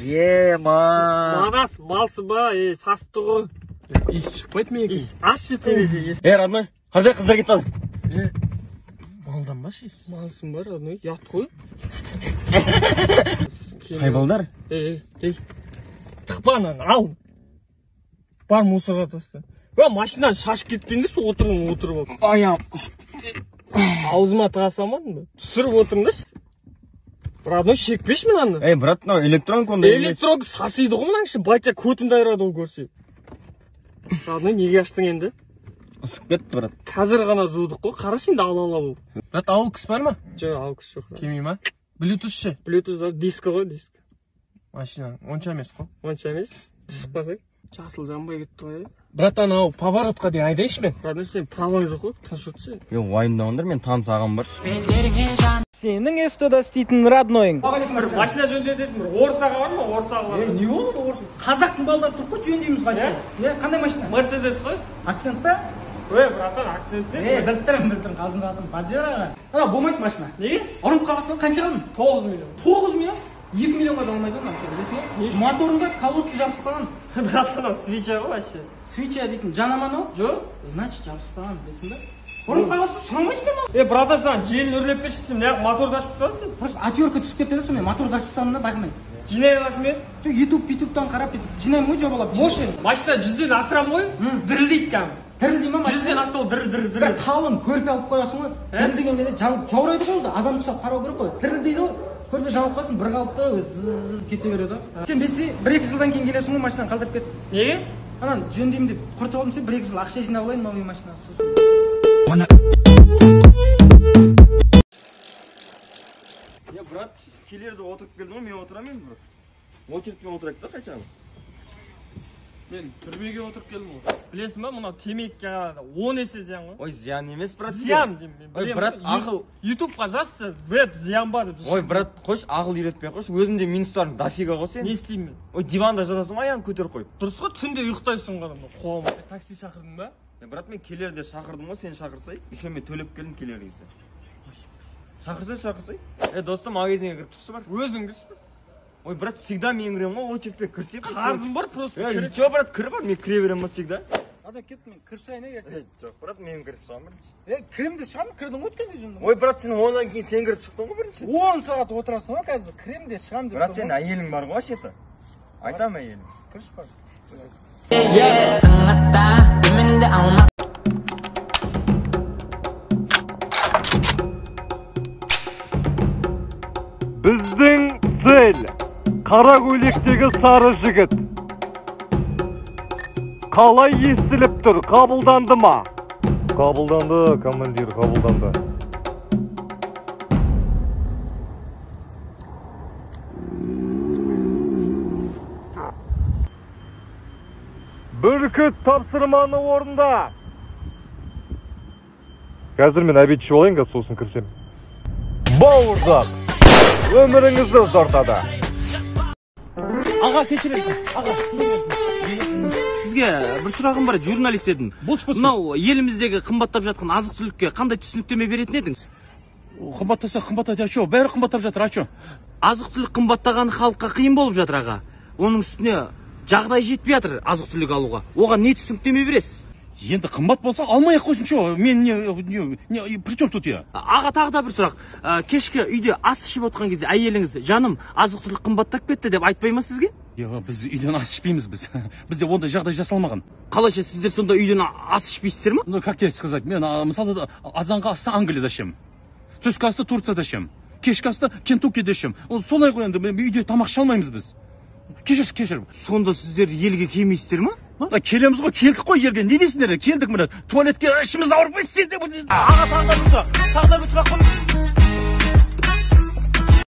Ема. Манас, малсы ба, састы ғой. Иіс шықпайды ме екен? Ашшы терезе. Родной, қазір қыздар кетіп қалды. Малдан ба ше? Малсың ба, родной, ұят қой. Қай балдар? Ей, тықпа ананы, ал. Бар мусорға таста. Машинадан шашып кетпеңдерші, отырып алып. Аяғым. Аузыма тыға салмадың ба? Түсіріп отырыңдаршы. Родной, шекпеші мынаны. Ей, брат, мынау электронка ондай емес. Электронка сасиды ғой мынаң іші, батя көтімді айырады ол көрсе. Родной, неге аштың енді? Ысып кетті, брат. Қазір ғана жудық қой, қарашы енді ала-ала болып. Брат, AUX бар ма? Жоқ, AUX жоқ. Келмей ма? Bluetooth ше? Bluetooth диск ғой, диск. Машина онша емес қой. Онша емес. Шықпаса. Жасыл жанбай кетті ғой. Брат, анау поворотқа дейін айдайыншы мен. Родной, сен праваң жоқ қой, тыныш отыршы. Е, уайымдамаңдар, мен таныс ағам бар. Сенің СТО-да істейтін роднойың. Бір машина жөндететін бір орыс аға бар ма? Орыс ағалар. Не болды орыс? Қазақтың балдары тұр ғой, жөндейміз қайтсе. Не, қандай машина? Мерседес қой. Акцент па? Ой, братан, акцент емес. Біліп тұрмын, біліп тұрмын. Қалжыңдап жатырмын. Бажар аға. Ана болмайды машина. Неге? Ұрынып қалсаң қанша қалдың? 9 миллион. 9 миллион? 2 миллионға да алмайды ғой машина, білесің бе? Моторында колодка жабысып қалған. Братан, анау свеча ғой вообще. Свеча дейтін жанама анау? Жоқ. Значит, жабысып қалған, білесің бе? Ұрынып қалсаң сұрамайсың ба? Братан, саған желін үрлеп берші, сен неғып моторды ашып тастадың? Просто отвертка түсіп кетті де, сонымен моторды ашып тастадым да байқамай. Жинай аласың ба? Жоқ, YouTube-дан қарап бүйтіп жинаймын ғой, жобалап. Бош енді. Машина 100-ден асырамын ғой, дірілдейді кәдімгі. Дірілдей ма машина? 100-ден асса ол дір-дір-дір. Бір қалың көрпе алып қоясың ғой. Дірілдеген кезде жаурайды ғой ол да, адам ұқсап қарау керек қой. Дірілдейді ғой. Көрпе жауып қойсың, бір қалыпты өзі кете береді ғой. Сен бетсе, 1-2 жылдан кейін келесің ғой, машинаны қалдырып кет. Неге? Анан жөндеймін деп құртып алдым, сен 1-2 жыл ақша жинап алайын новый машина. Сосын. Я, брат, келерде отырып келдің ғой, мен отырамын енді, брат. Очередьпен отырайық та хотя бы. Мен түрмеге отырып келдім ғой. Білесің ба, мынау темекіге қарағанда 10 есе зиян ғой. Ой, зиян емес, брат. Зиян деймін мен. Ой, брат, ақыл. Ютубқа жазшы, веб зиян ба деп. Ой, брат, қойшы, ақыл үйретпей қойшы. Өзімде минустарым дофига ғой сен. Не істеймін мен? Ой, диванда жатасың ғой, аяғын көтеріп қойып. Дұрыс қой, түнде ұйықтайсың ғой адам, қуамай. Такси шақырдың ба? Брат, мен келерде шақырдым ғой, сен шақырсай. Еще мен төлеп келдім келер кезде. Шақырсай, шақырсай. Достым, магазинге кіріп шықшы бар. Өзің кірші. Ой, брат, всегда мен кіремін ғой, очередьпен кірсе. Қарызым бар, просто кір. Ничего, брат, кір бар, мен кіре беремін ғой всегда. Ада кет, мен кіріп шығайын, ертең. Жоқ, брат, мен кіріп шығамын бірінші. Кірем де шығамын, кірдің ғой өткенде жөндім. Ой, брат, сен онан кейін сен кіріп шықтың ғой бірінші. 10 сағат отырасың ғой қазір, кірем де шығамын деп. Брат, сен әйелің бар ғой вообще-то. Айтамын әйелім. Кірші бар. Біздің цель қара көйлектегі сары жігіт. Қалай естіліп тұр, қабылданды ма? Қабылданды, командир, қабылданды. Бүркіт, тапсырманы орында. Қазір мен обед ішіп алайын, қазір сосын кірсем. Бауырсақ өміріңізді ұзартады. Аға, кешіріңіз. Аға, сізге бір сұрағым бар, журналист едім. Мынау еліміздегі қымбаттап жатқан азық-түлікке қандай түсініктеме беретін едіңіз? Қымбаттаса қымбаттайды, а чё? Бәрі қымбаттап жатыр, а чё? Азық-түлік қымбаттағаны халыққа қиын болып жатыр, аға. Оның үстіне жағдай жетпей жатыр азық-түлік алуға. Оған не түсініктеме бересіз? Енді қымбат болса алмай ақ қойсын, чё? Мен не при чём тут я? Аға, тағы да бір сұрақ. Кешкі үйде ас ішіп отқан кезде әйеліңіз, жаным, азық-түлік қымбаттап кетті деп айтпай ма сізге? Жоқ, біз үйден ас ішпейміз біз. Бізде ондай жағдай жасалмаған. Қалайша сіздер сонда үйден ас ішпейсіздер ма? Ну, как тебе сказать, мен мысалы азанғы асты Англияда ішемін. Түскі асты Турцияда ішемін. Кешкі асты Кентуккиде ішемін. Солай ғой енді, үйде тамақ іше алмаймыз біз. Кешір, кешір. Сонда сіздер елге келмейсіздер ма? Келеміз ғой, келдік қой елге. Не дейсіңдер? Келдік міне. Туалетке ішіміз ауырып кетсе де. Аға, тағы да бір сұрақ. Тағы да бір сұрақ.